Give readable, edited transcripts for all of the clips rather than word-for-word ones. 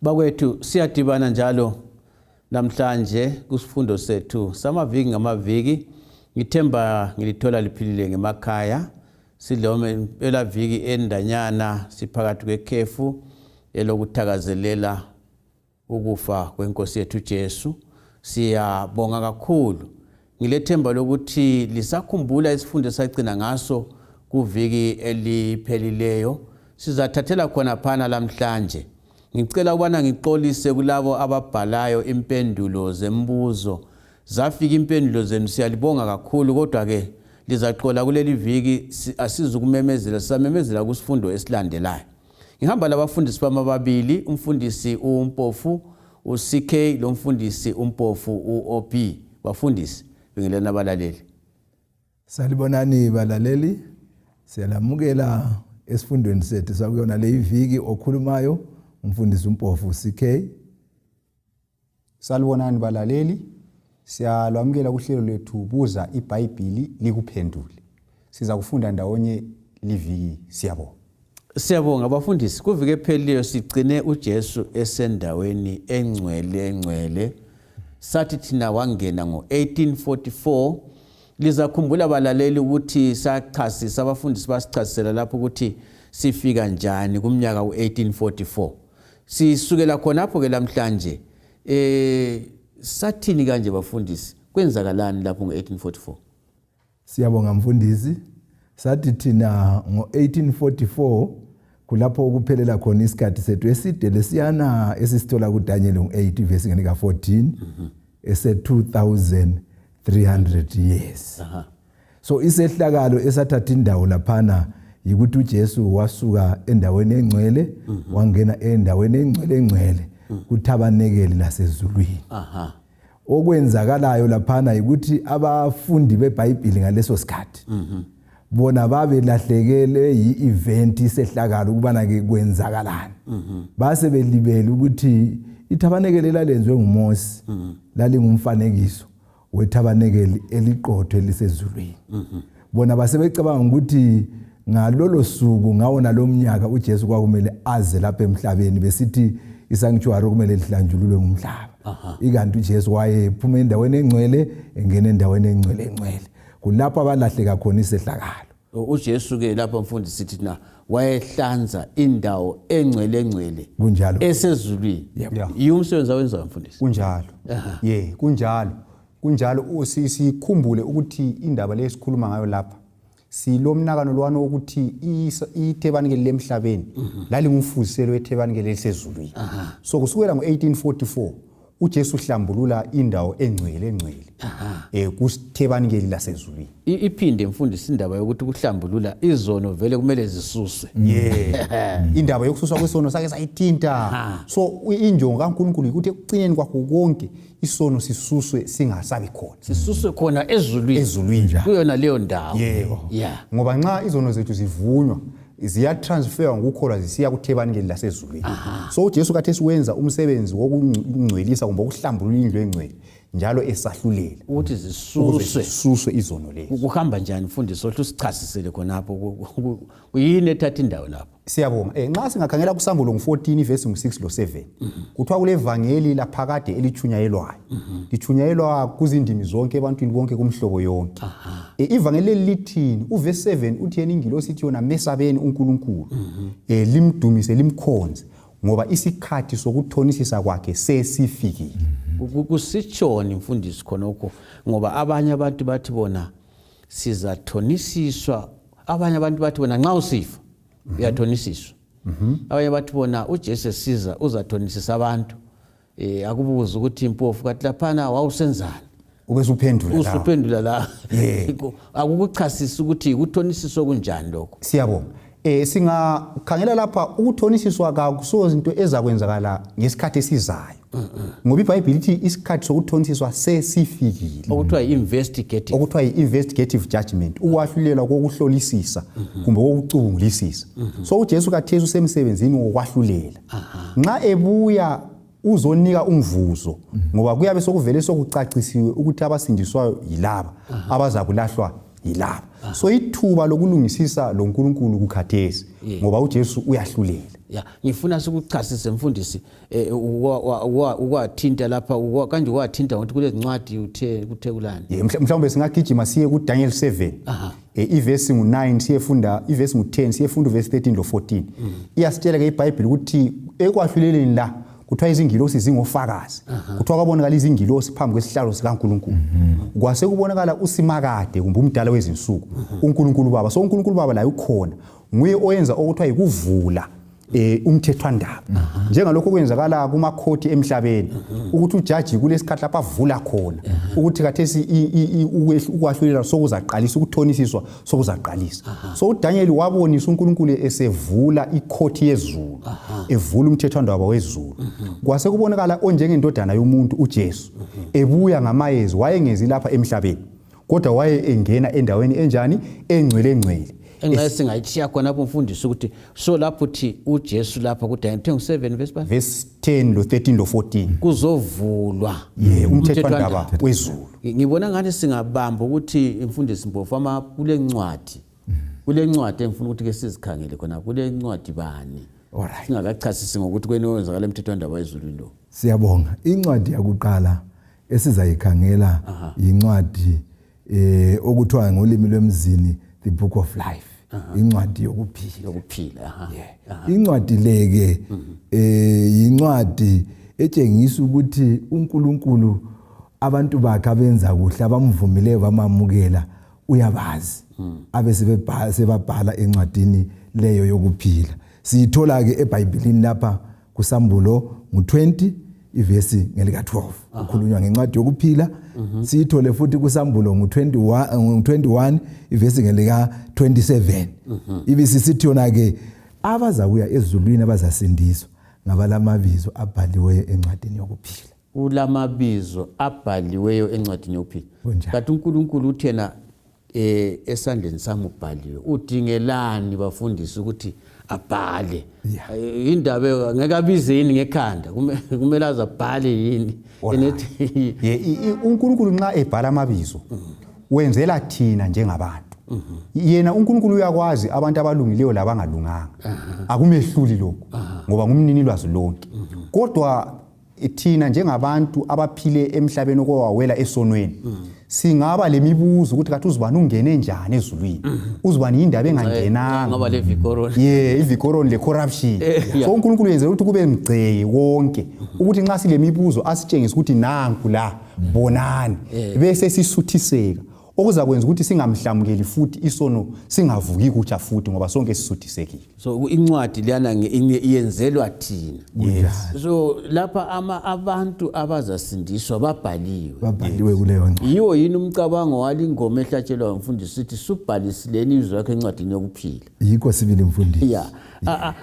Bakwethu siyadibana njalo namhlanje kusifundo sethu samaviki ngamaviki. Ngithemba ngilithola liphilile ngemakhaya. Sidlome elaviki endanyana siphakathi kwekhefu elokuthakazelela ukufa kwenkosi yethu Jesu. Siyabonga kakhulu. Ngilethemba lokuthi lisakhumbula isifundo esagcina ngaso kuviki eliphelileyo. Sizathathela khona phana namhlanje. Ngicela ukubana ngiqolise kulabo ababhalayo impendulo zembuzo. Zafika impendulo zenu siyalibonga kakhulu, kodwa ke lizaqola kuleli viki asizukumemezela, sisamemezela kusifundo esilandelayo. Ngihamba labafundisi bami ababili, umfundisi uMpofu uCK lo mfundisi uMpofu uOP. Bafundisi bingelana abalaleli. Salibonani balaleli. Siyalamukela esifundweni sethu sakuyona le iviki okhulumayo umfundisi uMpofu uCK. Salibonani balaleli. Siyalwamukela kuhlelo lethu buza iBhayibhili likuphendule. Siza kufunda ndawonye liviki. Siyabonga bafundisi. Kuviki ephelileyo sigcine uJesu esendaweni engcwele. Sathi thina wangena ngo-1844. Lizakhumbula balaleli ukuthi sachasisa abafundisi basichasisela lapho ukuthi sifika njani kumnyaka u-1844. Sisukela khonapho ke namhlanje sathini kanje bafundisi, kwenzakalani lapho ngo-1844? Siyabonga mfundisi. Sathi thina ngo-1844 kulapho ukuphelela khona isikhathi sethu eside lesiyana esisithola kuDaniel 8 verse ngenika 14 ese 2300 years. So isehlakalo esathatha indawo laphana yikuthi uJesu wasuka endaweni engcwele wangena endaweni engcwele kuthabanekeli lasezulwini. Okwenzakalayo laphana yikuthi abafundi beBhayibhili ngaleso sikhathi bona babelahlekele yi-event isehlakalo ukubana ke kwenzakalani. Base belibele ukuthi ithabanekeli lalenziwe nguMose lalingumfanekiso wethabanekeli eliqotho elisezulwini. Bona basebecabanga ukuthi ngalolo suku ngawona lo mnyaka uJesu kwakumele aze lapha emhlabeni besithi isanctuary kumele lihlanjululwe ngumhlaba. Ikanti uJesu wayephuma endaweni engcwele engena endaweni engcwele. Kulapho abalahleka khona isehlakalo. uJesu ke lapha mfundisi sithi na wayehlanza indawo engcwele kunjalo esezulwini. Yumsebenzi awenza mfundisi. Kunjalo sikhumbule ukuthi indaba lesikhuluma ngayo lapha silomnakano lwana ukuthi ithebanekeli lemhlabeni lalingumfuziselo wethebanekeli lesezulwini. So kusukela ngo-1844 uJesu uhlambulula indawo engcwele kuthebanekeli lasezulwini. Iphinde mfundisi indaba yokuthi kuhlambulula izono vele kumele zisuswe. Indaba yokususwa kwesono sake sayithinta. So injongo kaNkulunkulu ukuthi ekucineni kwakho konke isono sisuswe singasabi khona. Sisuswe khona ezulwini. Kuyona leyo ndawo. Ngoba nxa izono zethu zivunywa ziyatransfer ngokukholwa zisiya kuthebanekeli lasezulwini. So uJesu kathesi wenza umsebenzi wokungcwelisa kumbe ukuhlambulula indlu engcwele njalo esahlulela ukuthi zisuswe izono lezi. Kuhamba njani mfundisi sichasisele khonapho uyini ethatha indawo lapho? Siyabonga. Nxa singakhangela kuSambulo 14 verse 6 lo 7 kuthiwa kule evangeli laphakade elichunyayelwayo. Lichunyayelwa kuzindimi zonke ebantwini bonke kumhlobo yonke. Ivangeli lithini? Uverse 7 uthi yena ingilosi ithi yona mesabeni uNkulunkulu limdumise limkhonze ngoba isikhathi sokuthonisisa kwakhe sesifikile. Kusitshoni mfundisi khonokho ngoba abanye abantu bathi bona sizathonisiswa, abanye abantu bathi bona nxa usifa uyathonisiswa. Abanye bathi bona uJesu siza uzathonisisa abantu. Akubuza ukuthi Mpofu kathi laphana wawusenzani ubesuphendula la. Akukuchasisa ukuthi ukuthonisiswa kunjani lokho. Siyabonga. Singakhangela lapha ukuthonisiswa kakuso izinto ezakwenzakala ngesikhathi esizayo. Ngoba iBhayibhili lithi isikhathi sokuthonisiswa sesifikile. Okuthiwa i-investigative judgment, ukwahlulelwa kokuhlolisisa kumbe kokucungulisisa. So uJesu kathesi usemsebenzini wokwahlulela. Nxa ebuya uzonika umvuzo ngoba kuyabe sokuvele sokucacisiwe ukuthi abasindiswayo yilaba abazakulahlwa yilaba. So ithuba lokulungisisa lo nkulunkulu kukhathesi ngoba uJesu uyahlulela. Ngifuna sikuchasise mfundisi ukwathinta lapha kanje ukwathinta ngokuthi kulezincwadi kuthe kulani. Mhlawumbe singagijima siye ku Daniel 7 ivesi ngu9 siyefunda ivesi ngu10 siyefunda uvesi 13 lo 14. Iyasitshela ke iBhayibheli ukuthi ekwahluleleni la kuthiwa izingilosi zingofakazi. Kuthiwa kwabonakala izingilosi phambi kwesihlalo sikaNkulunkulu. Kwase kubonakala usimakade kumbe umdala wezinsuku uNkulunkulu Baba. So uNkulunkulu Baba la ukhona nguye oyenza okuthiwa ikuvula umthethwandaba. Njengalokho kwenzakala kuma court emhlabeni ukuthi ujaji kulesikhathi lapha avula khona ukuthi kathesi ukwahlulela sokuzaqalisa ukuthonisiswa sokuzaqalisa. So uDaniel wabonisa uNkulunkulu esevula icourt yezulu, evula umthethwandaba wezulu. Kwase kubonakala onjengendodana yomuntu uJesu ebuya ngamayezi wayengezi lapha emhlabeni kodwa waye engena endaweni enjani engcwele. Engeke singayichiya khona lapho mfundisi ukuthi so lapho uthi uJesu lapha ku Daniel 7 verse 10 lo 13 lo 14 kuzovulwa umthethwandaba wezulu. Ngibona ngani singabamba ukuthi imfundisi Mbofama kule ncwadi engifuna ukuthi ke sizikhangele khona kule ncwadi bani. Alright. Singakachasisi ngokuthi kwenozakala umthethwandaba wezulu lo. Siyabonga. Incwadi yakuqala esizayikhangela incwadi okuthiwa ngolimi lwemzini the book of life. Incwadi yokuphila. Incwadi leke incwadi etshengisa ukuthi uNkulunkulu abantu bakhe abenza kuhle abamvumileyo bamamukela uyabazi. Sebabhala encwadini leyo yokuphila. Siyithola ke eBhayibhelini lapha kuSambulo ngu20 ivesi ngelika 12 ukhulunywa ngencwadi yokuphila. Siyithole futhi kuSambulo ngu21 ivesi ngelika 27. Ibisisithi yona ke abazakuya ezulwini abazasindiswa ngabalamabizo abhaliweyo encwadini yokuphila. Ulamabizo abhaliweyo encwadini yokuphila. Kanti uNkulunkulu uthena esandleni sami ubhaliwe. Udingelani bafundisi ukuthi abhale? Indaba ngeke abize yini ngekhanda kumele azabhale yini? uNkulunkulu nxa ebhala amabizo wenzela thina njengabantu. Yena uNkulunkulu uyakwazi abantu abalungileyo labangalunganga. Akumehluli lokho ngoba ngumnini lwazi lonke. Kodwa thina njengabantu abaphile emhlabeni okwawela esonweni singaba lemibuzo ukuthi kathi uzibani ungene njani ezulwini, uzibani indaba engangenanga ngoba le vikoroni ivikoroni le corruption. So uNkulunkulu yenza ukuthi kube mgceke wonke ukuthi nxa silemibuzo asitshengise ukuthi nanku la bonani bese sisuthiseka okuzakwenza ukuthi singamhlamukeli futhi isono singavuki kutsha futhi ngoba sonke sisuthisekile. So incwadi liyana iyenzelwa thina. So lapha abantu abazasindiswa babhaliwe kuleyo ncwadi. Yiwo yini umcabango walingoma ehlatshelwa umfundisi sithi subhalisileni izwi lakhe encwadini yokuphila. Yikho sibili mfundisi.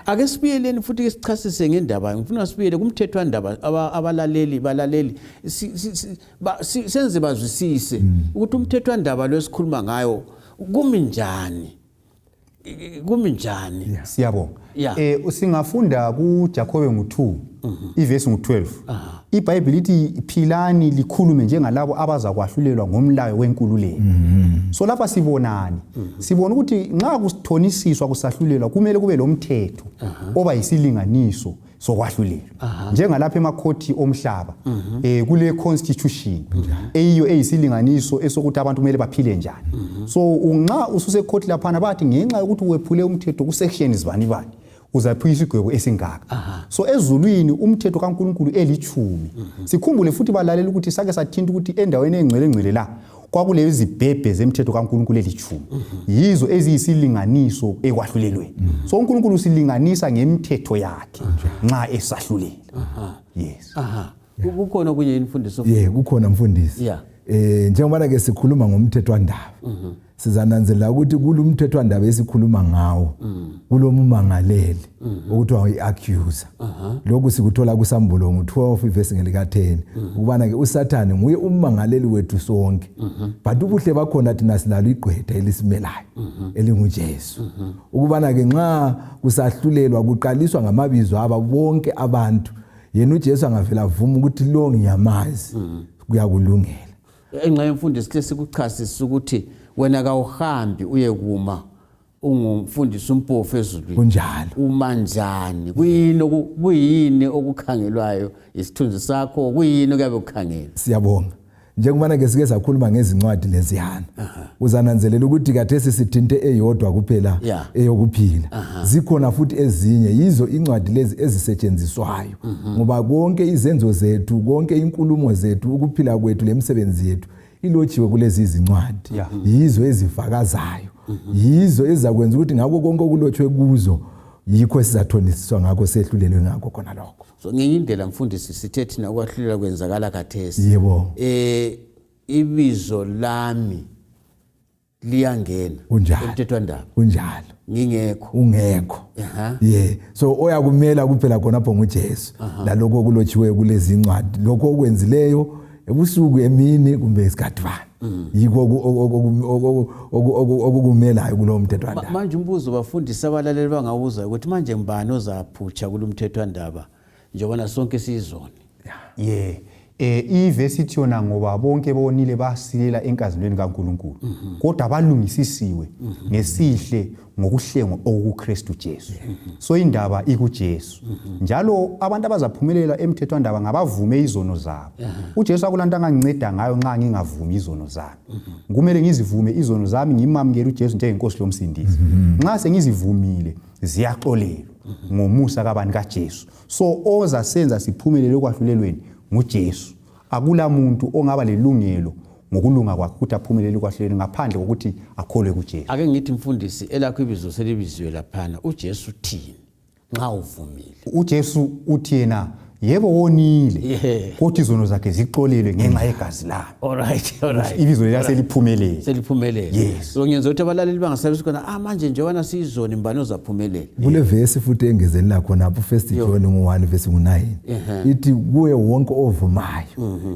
Ake sibiyeleni futhi ke sichasise ngendaba. Ngifuna sibiyele kumthethwandaba abalaleli senze bazwisise ukuthi umthethwandaba lesikhuluma ngayo kumi njani. Siyabonga. Usingafunda kuJakobe ngu2 ivesi ngu12. iBhayibheli lithi philani likhulume njengalabo abazakwahlulelwa ngomlayo wenkululeko. So lapha sibonani? Sibona ukuthi nxa kusithonisiswa kusahlulelwa kumele kube lomthetho oba yisilinganiso sokwahlulela. Njengalapha emakhoti omhlaba kule constitution eyiyo eyisilinganiso esokuthi abantu kumele baphile njani. So nxa ususe court lapha bathi ngenxa yokuthi wephule umthetho ku sections bani uzaphiwa isigwebo esingaka. So ezulwini umthetho kaNkulunkulu eli10. Sikhumbule futhi balalela ukuthi sake sathinta ukuthi endaweni engcwele la kwakule izibhebhe zemthetho kaNkulunkulu eli10. Yizo eziyisilinganiso ekwahlulelweni. So uNkulunkulu usilinganisa ngemithetho yakhe nxa esahlulela. Yes. Kukhona kunye imfundiso. Kukhona mfundisi. Njengoba ke sikhuluma ngomthethwandaba. Sizananzela ukuthi kulumthethwandaba esikhuluma ngawo kulomumangaleli okuthiwa uyi-accuser. Lokhu sikuthola kuSambulo ngu12 ivesi ngelika 10 ukubana ke uSathane nguye ummangaleli wethu sonke. But ubuhle bakhona thina silalo igqwetha elisimelayo elinguJesu. Ukubana ke nxa kusahlulelwa kuqaliswa ngamabizo aba bonke abantu yena uJesu angavela vuma ukuthi lo ngiyamazi kuyakulungela. Enxa yemfundo sikhe sikuchasisa ukuthi wena kawuhambi uye kuma ungumfundisi umpofu ezulwini kunjalo umanjani kuyini okukhangelwayo isithunzi sakho kuyini okuyabe kukhangela. Siyabonga. Njengoba ke sike sakhuluma ngezincwadi leziyana uzananzelela ukuthi kathesi sithinte eyodwa kuphela eyokuphila. Zikhona futhi ezinye yizo incwadi lezi ezisetshenziswayo ngoba konke izenzo zethu konke inkulumo zethu ukuphila kwethu lemisebenzi yethu ilotshiwe kulezi izincwadi. Yizo ezifakazayo yizo ezakwenza ukuthi ngakho konke okulotshwe kuzo yikho esizathonisiswa ngakho sehlulelwe ngakho khona lokho. So ngenye indlela mfundisi sithe thina ukwahlulelwa kwenzakala kathesi. Yebo. Ibizo lami liyangena emthethwandaba. Kunjalo. Ngingekho. Ungekho. So oyakumela kuphela khonapho nguJesu. Lalokho okulotshiwe kulezi incwadi. Lokho okwenzileyo ebusuku emini kumbe isikhathi bani. Yikho okukumelayo kulo mthethwandaba. Manje umbuzo bafundisi abalaleli bangawuza ukuthi manje ngibani ozaphutsha kulo mthethwandaba njengoba sonke sizoni. Ivesithi yona ngoba bonke bonile basilela enkazimulweni kaNkulunkulu kodwa balungisisiwe ngesihle ngokuhlengwa okuKristu Jesu. So indaba ikuJesu. Njalo abantu abazaphumelela emthethwandaba ngabavume izono zabo. uJesu akulanda anganginceda ngayo nxa ngingavumi izono zami. Kumele ngizivume izono zami ngimamukele uJesu njengenkosi lomsindisi. Nxa sengizivumile ziyaxolelwa ngomusa kabani kaJesu. So oza senza siphumelele kwahlulelweni nguJesu. Akula muntu ongaba lelungelo ngokulunga kwakhe ukuthi aphumelele kwahlulelweni ngaphandle kokuthi akholwe kuJesu. Ake ngithi mfundisi elakho ibizo selibiziwe laphana uJesu uthini nxa uvumile? uJesu uthi yena yebo wonile kodwa izono zakhe zixolelwe ngenxa yegazi lami. Alright. Ibizo leliphumelele. Seliphumelele. So ngenza ukuthi abalaleli bangasabisi khona manje njengoba sizoni mbani ozaphumelela. Kule verse futhi engezelela khona lapho 1 John 1 verse 9 ithi kuye wonke ovumayo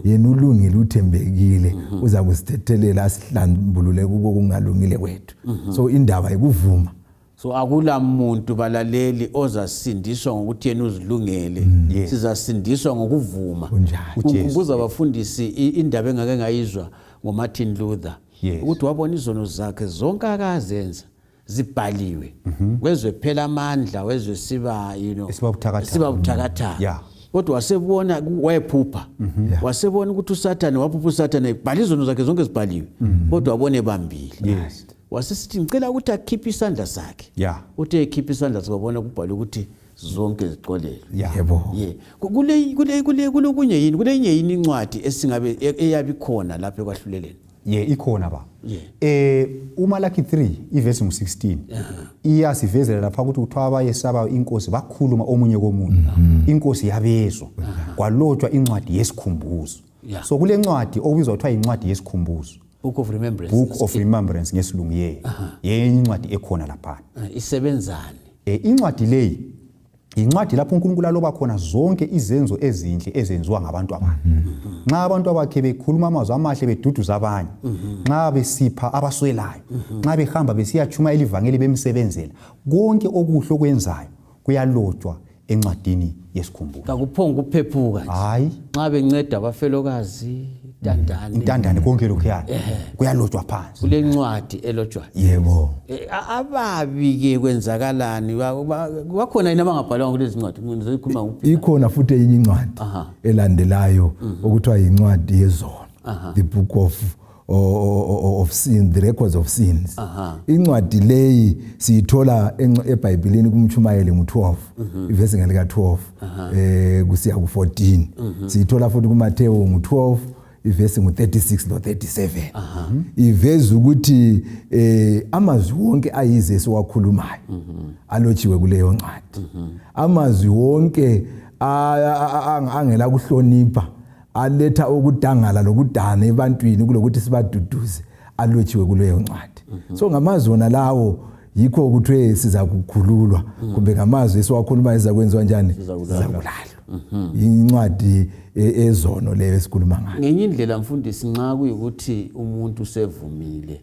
yena ulungile uthembekile uza kusithethelela asihlambulule kuko kungalungile kwethu. So indaba ikuvuma. So akula muntu balaleli ozasindiswa ngokuthi yena uzilungele. Sizasindiswa ngokuvuma. Ukuze abafundisi indaba engake ngayizwa ngoMartin Luther ukuthi wabona izono zakhe zonke akazenza zibhaliwe. Wezwe phela amandla wezwe siba siba buthakathaka. Kodwa wasebona wayephupha. Wasebona ukuthi uSathane waphupha uSathane ibhali izono zakhe zonke zibhaliwe. Kodwa wabone bambili. Wasesithi ngicela ukuthi akhiphe isandla sakhe. Uthe ekhipha isandla sakhe wabona kubhalwe ukuthi zonke ziqolelwe. Yebo. Kule kunye yini kulenye yini incwadi esingabe eyabi khona lapha ekwahluleleni? Ikhona ba. uMalaki 3 ivesi 16 iyasivezela lapha ukuthi kuthiwa abayesaba inkosi bakhuluma omunye komunye. Inkosi yabezwa kwalotshwa incwadi yesikhumbuzo. So kule ncwadi okubizwa kuthiwa incwadi yesikhumbuzo. Book of Remembrance. Book of Remembrance ngesilungu yenye incwadi ekhona lapha. Isebenzani? Incwadi leyi incwadi lapho uNkulunkulu aloba khona zonke izenzo ezinhle ezenziwa ngabantu abanye. Nxa abantu abakhe bekhuluma amazwi amahle beduduza abanye, nxa besipha abaswelayo, nxa behamba besiyachuma elivangeli bemsebenzela, konke okuhle okwenzayo kuyalotshwa encwadini yesikhumbuzo. Kakuphonga ukuphephuka nje. Hayi, nxa benceda abafelokazi intandane konke lokho kuyalotshwa phansi kule ncwadi elotshwa. Yebo. Ababi ke kwenzakalani wakhona yini abangabhalwa kulezi ncwadi ngizoyikhuluma nguphi? Ikhona futhi enye incwadi elandelayo okuthiwa yincwadi yezono. The book of sin, the records of sins. Incwadi leyi siyithola eBhayibhelini kumtshumayeli ngo12 ivesi ngalika 12 kusiya ku14. Siyithola futhi kuMateyu ngo12 ivesi ngu36 no37. Iveza ukuthi amazwi wonke ayize siwakhulumayo alotshiwe kuleyo ncwadi. Amazwi wonke angela kuhlonipha aletha ukudangala lokudana ebantwini kulokuthi sibaduduze alotshiwe kuleyo ncwadi. So ngamazwi wona lawo yikho ukuthi siza kukhululwa kumbe ngamazwi esiwakhuluma ezakwenziwa njani sizakulalwa. Incwadi ezono leyo esikhuluma ngayo. Ngenye indlela mfundisi nxa kuyikuthi umuntu usevumile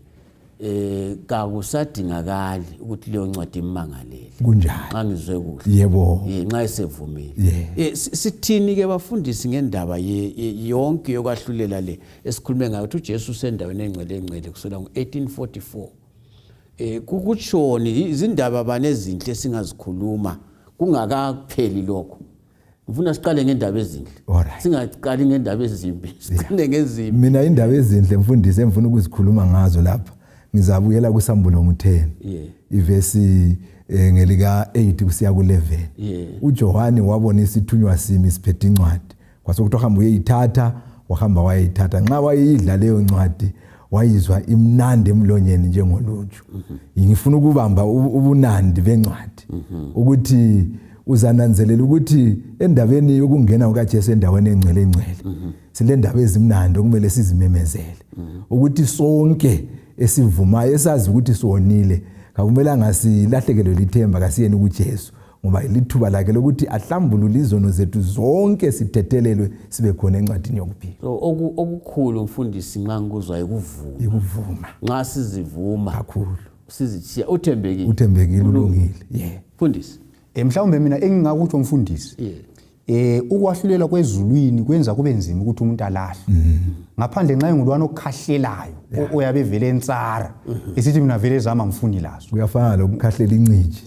kakusadingakali ukuthi leyo ncwadi imangalele kunjalo xa ngizwe kuhle yebo nxa isevumile sithini ke bafundisi ngendaba yonke yokwahlulela le esikhulume ngayo ukuthi uJesu usendaweni engcwele kusukela ngo1844 kukutshoni izindaba bane ezinhle singazikhuluma kungakapheli lokho ngifuna siqale ngendaba ezinhle singaqali ngendaba ezimbi siqale ngezimbi mina indaba ezinhle mfundisi engifuna ukuzikhuluma ngazo lapha ngizabuyela kuSambulo 10 ivesi ngelika 8 kusiya ku11 uJohane wabona isithunywa simi siphethe incwadi kwasokuthi hamba uyeyithatha wahamba wayeyithatha nxa wayidla leyo ncwadi wayizwa imnandi emlonyeni njengoluju ngifuna ukubamba ubunandi bencwadi ukuthi uzananzelela ukuthi endabeni yokungena kukaJesu endaweni engcwele sile ndaba ezimnandi okumele sizimemezele ukuthi sonke esivumayo esazi ukuthi sonile akumelanga silahlekelwe lithemba kasiyeni kuJesu ngoba ilithuba lakhe lokuthi ahlambulule izono zethu zonke sithethelelwe sibe khona encwadini yokuphila okukhulu mfundisi nxa ngikuzwa ikuvuma nxa sizivuma kakhulu sizichiya uthembekile ulungile mfundisi mhlawumbe mina engingakutsho mfundisi ukwahlulela kwezulwini kwenza kube nzima ukuthi umuntu alahle ngaphandle nxa engulwana okukhahlelayo oyabe vele entsara esithi mina vele zama ngifuni lazo kuyafana lokukhahlela inciji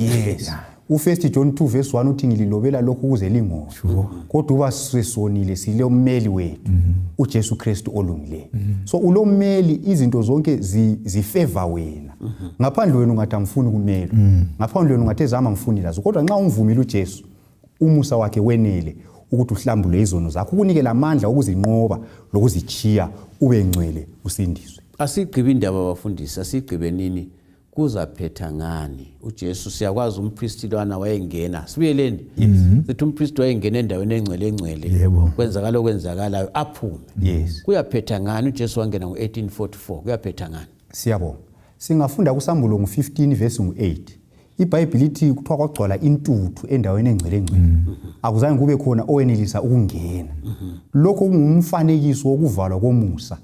u1 John 2 verse 1 uthi ngililobela lokhu ukuze lingoswe kodwa uba sesonile sile ummeli wethu uJesu Kristu olungile so ulommeli izinto zonke zifavor wena ngaphandle wena ungathi angifuni kumela ngaphandle wena ungathi zama ngifuni lazo kodwa nxa umvumile uJesu umusa wakhe wenele ukuthi uhlambule izono zakho ukunikela amandla ukuzinqoba lokuzichiya ube ngcwele usindiswe asigqibe indaba abafundisi asigqibe nini kuzaphetha ngani uJesu siyakwazi umpristi lwana wayengena sibuyeleni sithi umpristi wayengena endaweni engcwele kwenzakalayo aphume kuyaphetha ngani uJesu wangena ngo1844 kuyaphetha ngani siyabonga singafunda kuSambulo 15 verse 8 iBhayibheli lithi kuthiwa kwagcwala intuthu endaweni engcwele akuzange kube khona owenelisa ukungena lokho kungumfanekiso wokuvalwa komusa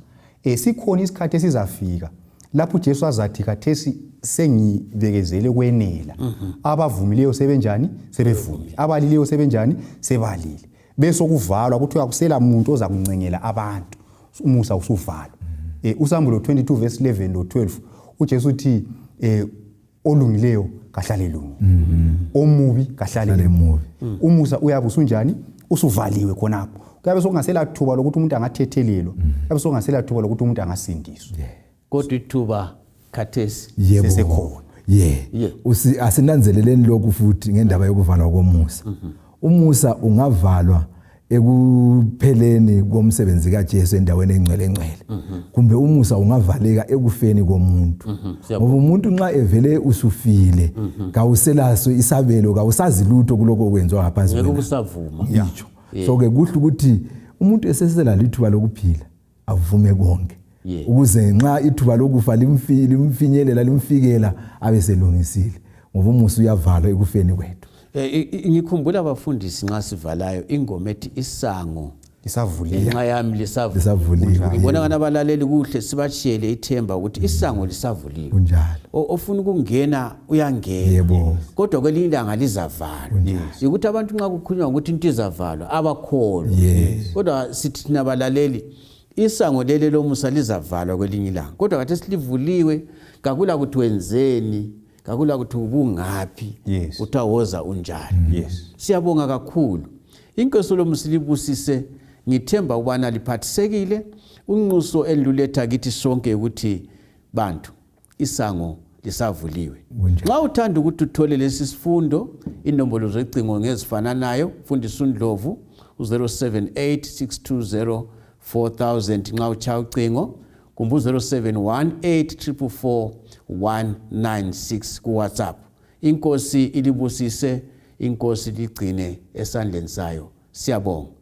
sikhona isikhathi esizafika lapho uJesu azathi kathesi sengibekezele kwenela abavumileyo sebenjani sebevumile abalileyo sebenjani sebalile bese kuvalwa ukuthi akusela umuntu oza kuncengela abantu umusa usuvalwa uSambulo 22 verse 11 no 12 uJesu uthi olungileyo kahlale lungu omubi kahlale mubi umusa uyabe usunjani usuvaliwe khonapho kuyabe sokungasela thuba lokuthi umuntu angathethelelwa kuyabe sokungasela thuba lokuthi umuntu angasindiswa kodwa ithuba khathesi sesekhona asinanzeleleni lokhu futhi ngendaba yokuvalwa komusa umusa ungavalwa ekupheleni komsebenzi kaJesu endaweni engcwele kumbe umusa ungavaleka ekufeni komuntu ngoba umuntu nxa evele usufile kawuselaso isabelo kawusazi lutho kuloko okwenziwa ngaphansi ngeke kusavuma yicho so ke kuhle ukuthi umuntu esesela lithuba lokuphila avume konke ukuze nxa ithuba lokufa limfinyelela limfikela abeselungisile ngoba umusa uyavalwa ekufeni kwethu ngikhumbula abafundisi nxa sivalayo ingoma ethi isango lisavulile nxa yami lisavuliwe ngibona ngana abalaleli kuhle sibashiyele ithemba ukuthi isango lisavuliwe kunjalo ofuna ukungena uyangena kodwa kwelinye ilanga lizavalwa ukuthi abantu nxa kukhulunywa ukuthi into izavalwa abakholwa kodwa sithi thina abalaleli isango leli lomusa lizavalwa kwelinye ilanga kodwa kathi silivuliwe kakula kuthi wenzeni kakula kuthi ubungaphi utawoza unjani siyabonga kakhulu inkosi lomusa libusise ngithemba ubana liphathisekile unxuso eliletha kithi sonke ukuthi bantu isango lisavuliwe nxa uthanda ukuthi uthole lesi sifundo inombolo zocingo ngezifananayo fundisa uNdlovu u0786204000 nxa ucha ucingo kumbu 0718444196 ku WhatsApp inkosi ilibusise inkosi ligcine esandleni sayo siyabonga